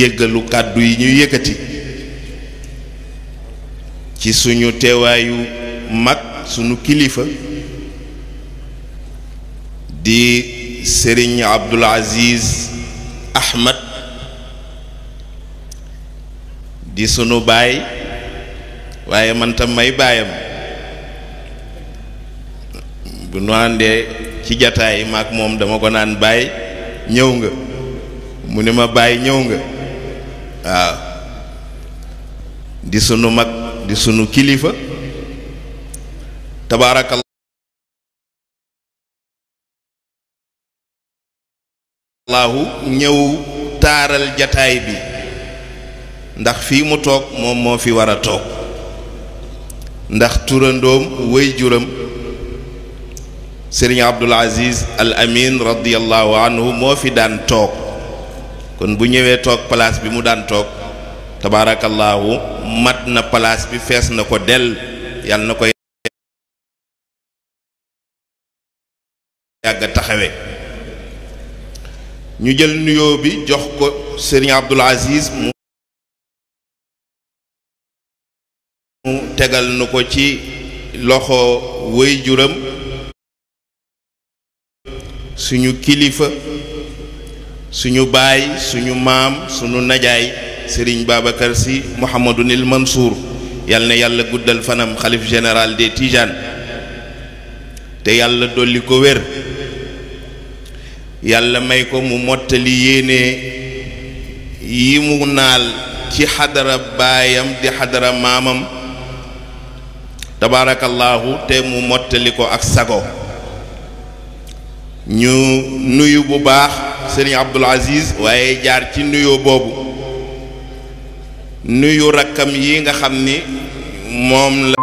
jéggalu kàddu yi ñu yëkkati ci suñu teewaayu mag suñu kilifa di Serigne Abdoul Aziz Ahmed di sunu baay waaye man tam may baayam bu nu àndee ci jataay maak moom dama ko naan baay ñëw nga mu ne ma baay ñëw nga waaw di sunu mag di sunu kilifa tabaarakallahu ñëw taaral jataay bi ndax fii mu toog moom moo fi war a toog ndax turandoom wéy juram Serigne Abdoul Aziz Al Amin radiyallahu anhu moo fi daan toog kon bu ñëwee toog place bi mu daan toog tabaarakallaahu mat na place bi fees na ko del yàlla na ko yàgg taxawe ñu jël nuyoo bi jox ko Serigne Abdoul Aziz mu tegal nu ko ci loxo wéy juram suñu kilifa suñu baay suñu maam suñu najaay Serigne Babacar Sy Mouhamadoul Mansour yal na yàlla guddal fanam xalif général des Tijanes te yàlla dolli ko wér yàlla may ko mu mottali yéene yi mu naal ci xadara baayam di xadara maamam tabaarakallaahu te mu mottali ko ak sago ñu nuyu bu baax Serigne Abdoul Aziz waaye jaar ci nuyoo boobu nuyu rakkam yi nga xam ni moom la